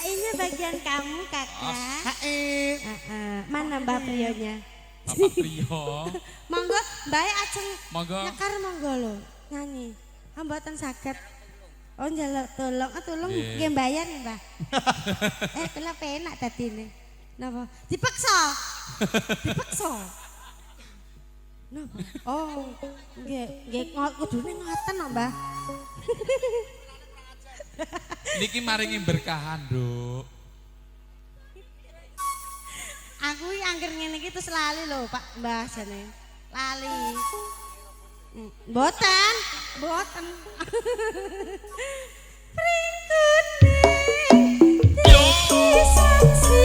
Ini bagian kamu kakak. Mana Mbak Priyonya? Bapak Priyo. Monggo, Mbak ajeng monggo. Nyekar monggo lho, nyanyi. Ah mboten saged. Oh njaluk tolong, ah tolong nggih mbayar nggih, Mbah. Kula penak dadine. Napa? Dipaksa. Dipaksa. Napa? Oh, nggih, nggih kudune ngoten kok, Mbah. Niki maringi berkahan, Nduk. Aku iki angger ngene iki terus lali lho, Pak Mbah jane. Lali. Mboten, mboten. Pring kuning dadi saksi.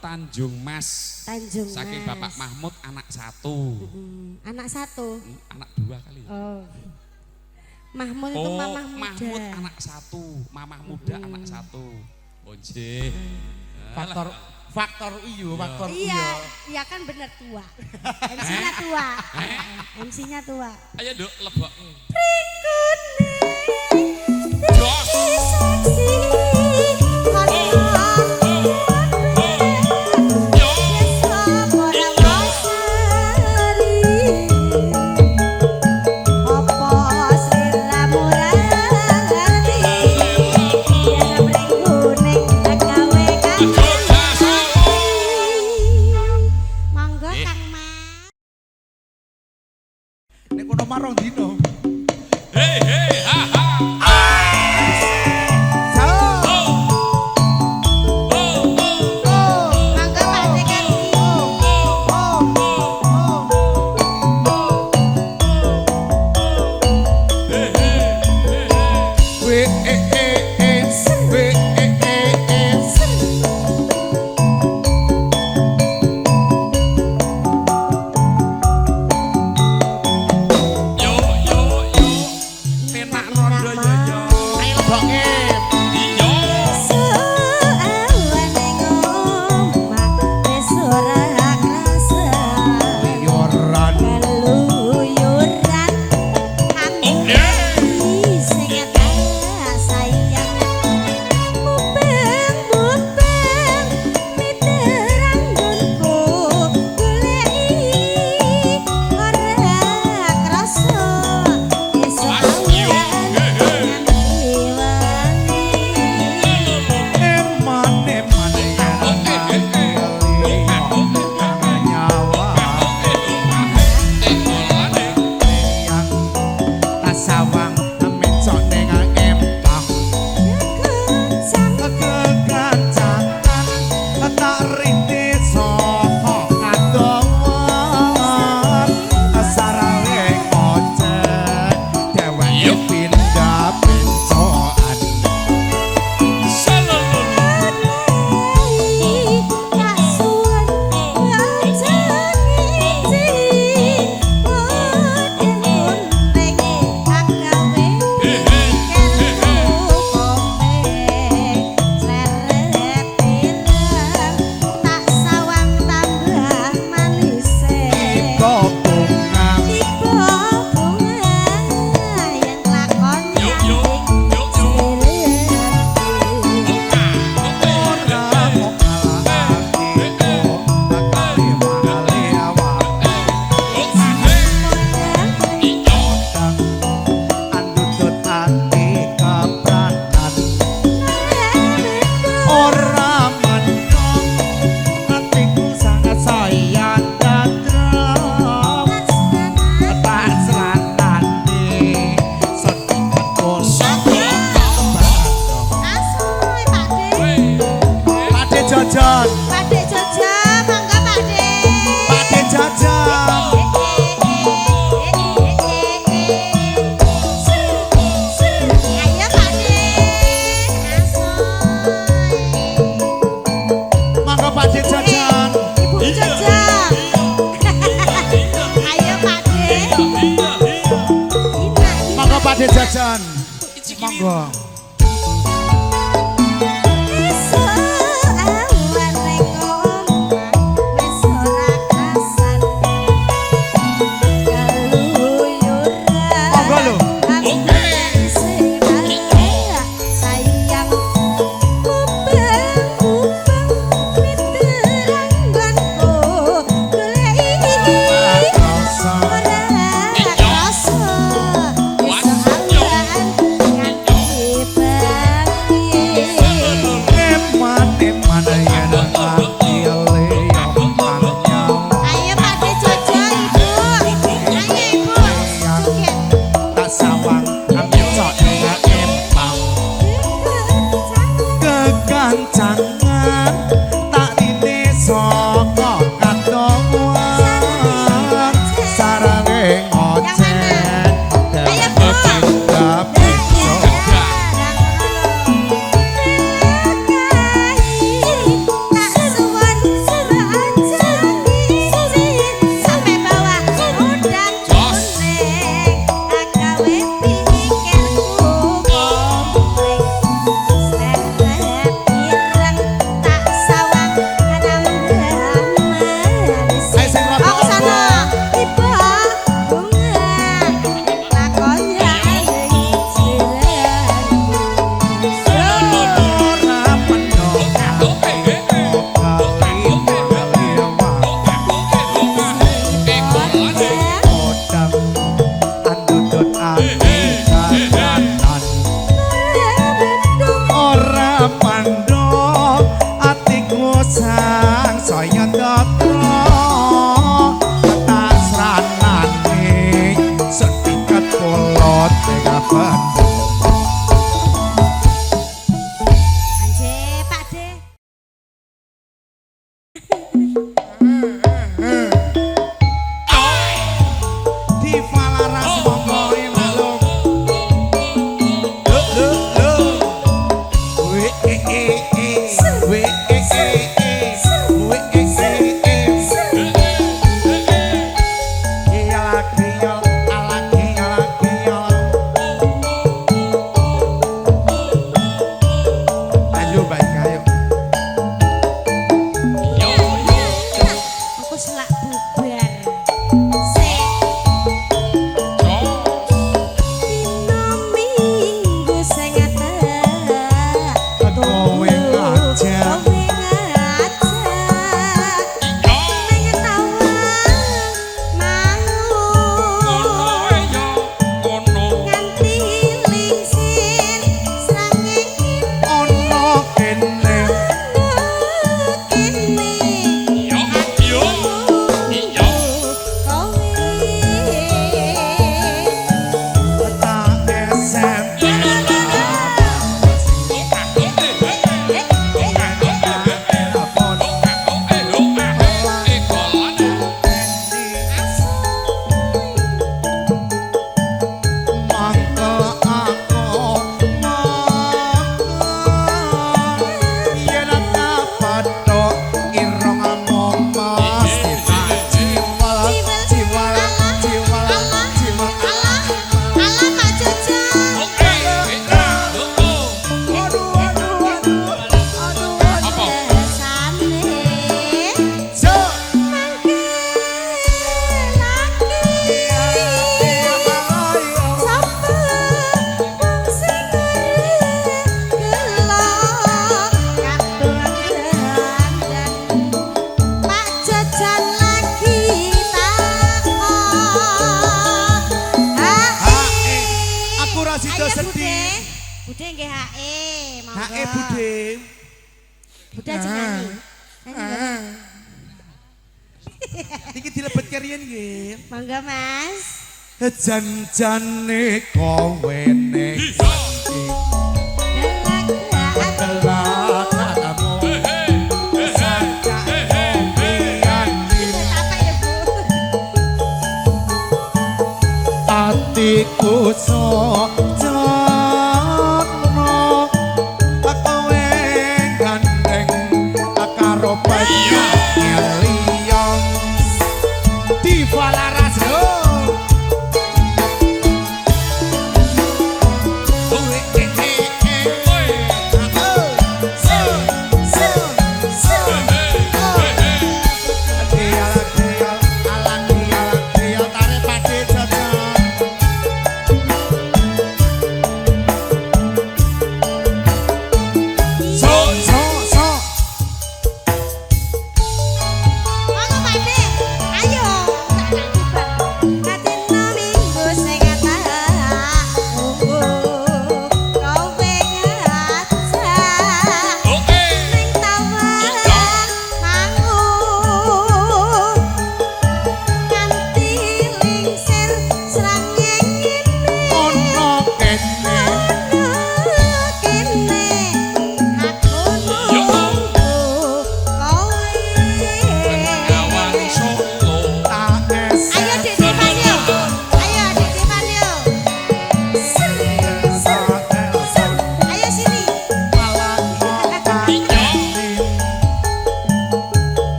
Tanjung Mas. Tanjung Mas. Saking Bapak Mahmud anak satu. Anak satu. Anak dua kali. Oh. Mahmud itu mamah muda. Mahmud anak satu, mamah muda anak satu. Oh nggih. Faktor iyo, faktor iya, iyo. Iya kan bener tua. MC-nya tua. MC-nya tua. Ayo Nduk, lebokke. Pring kuning. Jos. Hey hey ha ha. Pak De Jajan. Monggo. Monggo lho. Ayo Pak De Jojo Ibu. Ayo Ibu. Joget. Tak sawang amecok empang kekancangan tak dine saka katongan sarane ngoceh. Ayo Bu. Ayo sing rada Aku sana, ibu bunga, lakonnya ora penuh odang andudut ati kanan ora pandho atiku sang saya ndatra tasranane setikat polot kapan. Anje, Pak De. Di Valaras monggo ilung lho lho lho w e e e w e e e w e e e Iyalah kiyol ala kiyol kiyol. Ayo baik ayo. Aku selak bubar. Sik. Dina Minggu sing atek. Kowe ngajak. Kowe ngajak. Ning tawang mangu. Nganti lingsir srengenge Ono kene kene. Kowe. Tak SMP Mangko aku mangko yen tak pathok irung mesti tak ciwal ciwal ciwal ciwal. Alah, alah Pak Jojo. Aduh aduh aduh aduh aduh. Kesane So mangke lagi. Sapa wong sing gelo katon dandan. Pak Jajan lagi takon. HE aku ra sida Ayo Bude. sedih. Bude nggih HE, monggo. HE Bude. Bude aja nyanyi. Nyanyi mboten? Iki dilebetke riyen nggih. Monggo Mas. Jan-jane kowe ning ndi Delak telakamu sajak kopian Apa ya Bu? Atiku sojono kowe gandeng karo banyak liya di Valaras lho.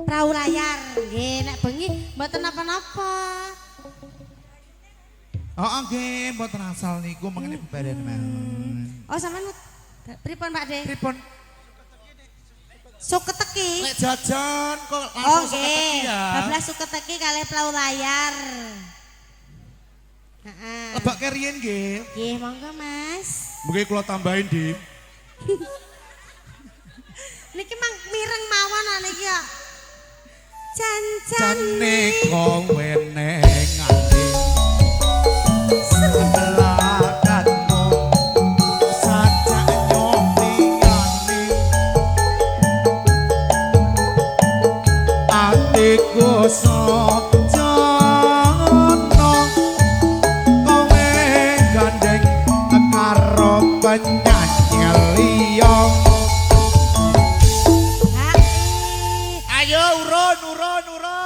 Perahu layar. Nggih, nek bengi mboten napa-napa. Oh, nggih, mboten asal niku mengenai bebaran mawon. Oh, sampean pripun, Pak De? Pripun? Suketeki. Lek jajan kok Oh, langsung suketeki nggih. ya. Bablas suketeki kalih perahu layar. Heeh. Lebake riyen nggih. Nggih, monggo, Mas. Mungkin kula tambahin, Dim. Niki mang mireng mawon ah niki kok. Jane Jan-jane kowe neng ati. Lelakanmu sajak nyopiyane. Atiku sajana kowe gandeng karo penyanyi liya. Hai. Ayo urun urun urun.